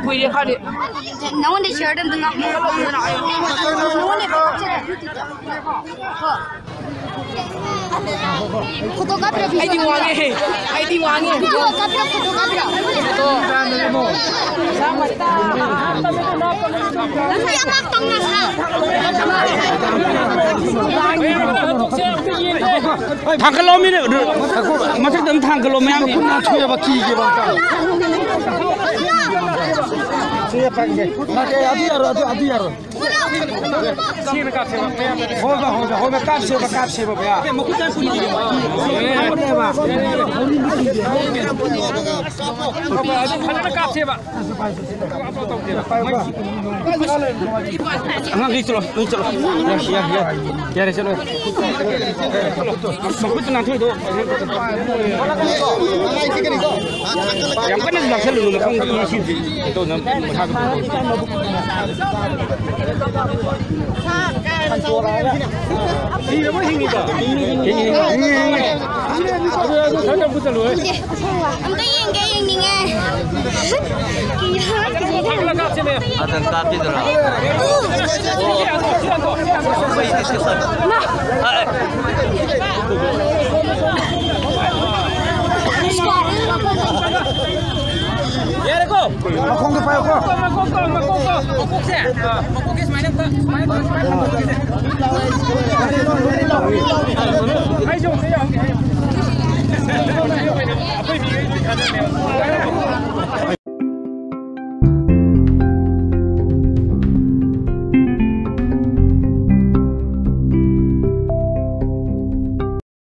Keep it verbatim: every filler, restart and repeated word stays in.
ꯀꯨꯏꯔꯦ ꯈꯔꯗꯤ꯫ ꯅꯉꯣꯟꯗ ꯁꯤꯌꯔꯗ ꯑꯝꯇ ꯅꯝꯃꯣ꯫ ꯅꯉꯣꯟꯗ ꯀꯣ꯫ ꯐꯣꯇꯣ ꯀꯥꯞꯄꯤꯔꯣ, ꯑꯩꯗꯤ ꯋꯥꯡꯉꯦ꯫ ꯑꯩꯗꯤ ꯋꯥꯡꯉꯦ꯫ ꯐꯣꯇꯣ ꯀꯥꯞꯄꯤꯔꯣ, ꯐꯣꯇꯣ ꯀꯥꯞꯄꯤꯔꯣ꯫ ꯐꯣꯇꯣ꯫ ꯊꯥꯡꯒꯠꯂꯛꯑꯣ, ꯃꯤꯅ ꯃꯊꯛꯇ ꯑꯗꯨꯝ ꯊꯥꯡꯒꯠꯂꯣ, ꯃꯌꯥꯝ꯫ ꯈꯨꯠ ꯅꯥꯟꯊꯣꯛꯑꯦꯕ, ꯀꯤꯒꯦꯕ ꯑꯝꯇ꯫ ꯅꯠꯇꯦ, ꯑꯗꯨ ꯌꯥꯔꯣꯏ, ꯑꯗꯨ, ꯑꯗꯨ ꯌꯥꯔꯣꯏ꯫ ꯍꯣꯏꯕ, ꯍꯣꯏꯕ, ꯍꯣꯏꯕ, ꯀꯥꯞꯁꯦꯕ, ꯀꯥꯞꯁꯦꯕ, ꯃꯌꯥꯝ꯫ ꯑꯗꯨ ꯐꯖꯅ ꯀꯥꯞꯁꯦꯕ꯫ ꯑꯉꯥꯡꯈꯩ ꯆꯠꯂꯣ, ꯂꯣꯏ ꯆꯠꯂꯣ꯫ ꯌꯥꯔꯦ, ꯌꯥꯔꯦ, ꯌꯥꯔꯦ꯫ ꯌꯥꯔꯦ, ꯆꯠꯂꯣ꯫ ꯃꯈꯨꯠꯇ ꯅꯥꯟꯊꯣꯛꯏꯗꯣ꯫ ꯌꯥꯝ ꯀꯟꯅ ꯂꯥꯛꯁꯜꯂꯨꯅꯨ, ꯃꯈꯣꯡꯗ ꯏ ꯁꯤꯗ꯭ꯔꯤ꯫ ꯇꯧꯅ ꯃꯁꯥꯗ ꯁꯤꯔꯕꯣ, ꯍꯤꯡꯉꯤꯕꯣ? ꯍꯤꯡꯉꯤ, ꯍꯤꯡꯉꯤ, ꯍꯤꯡꯉꯤ, ꯍꯤꯡꯉꯤ꯫ ꯑꯗꯨ, ꯑꯗꯨ ꯈꯔ ꯈꯔ ꯄꯨꯁꯜꯂꯨꯍꯦ꯫ ꯑꯝꯇ ꯌꯦꯡꯒꯦ, ꯌꯦꯡꯅꯤꯡꯉꯦ꯫ ꯀꯤꯔꯦ꯫ ꯊꯥꯡꯒꯠꯂ ꯀꯥꯞꯁꯤꯅꯦ꯫ ꯃꯊꯪ ꯀꯥꯞꯄꯤꯗꯨꯔꯣ? ꯃꯥ꯫ ꯑꯦ, ꯑꯦ꯫ ꯌꯥꯔꯦꯀꯣ? ꯃꯈꯣꯡꯗꯣ ꯄꯥꯏꯌꯨꯀꯣ꯫ ꯃꯀꯣꯛꯇꯣ, ꯃꯀꯣꯛꯇꯣ, ꯃꯀꯣꯛꯁꯦ꯫ ꯃꯀꯣꯛꯁꯦ ꯁꯨꯃꯥꯏꯅ ꯑꯝꯇ, ꯁꯨꯃꯥꯏꯅ ꯇꯧꯔ, ꯁꯨꯃꯥꯏꯅ ꯇꯧꯔ꯫ ꯑꯩꯁꯨ ꯑꯝꯇ ꯌꯥꯎꯒꯦ꯫ ꯑꯩꯈꯣꯏ ꯃꯤꯈꯩꯗꯤ ꯊꯥꯗꯔꯅꯦꯕ꯫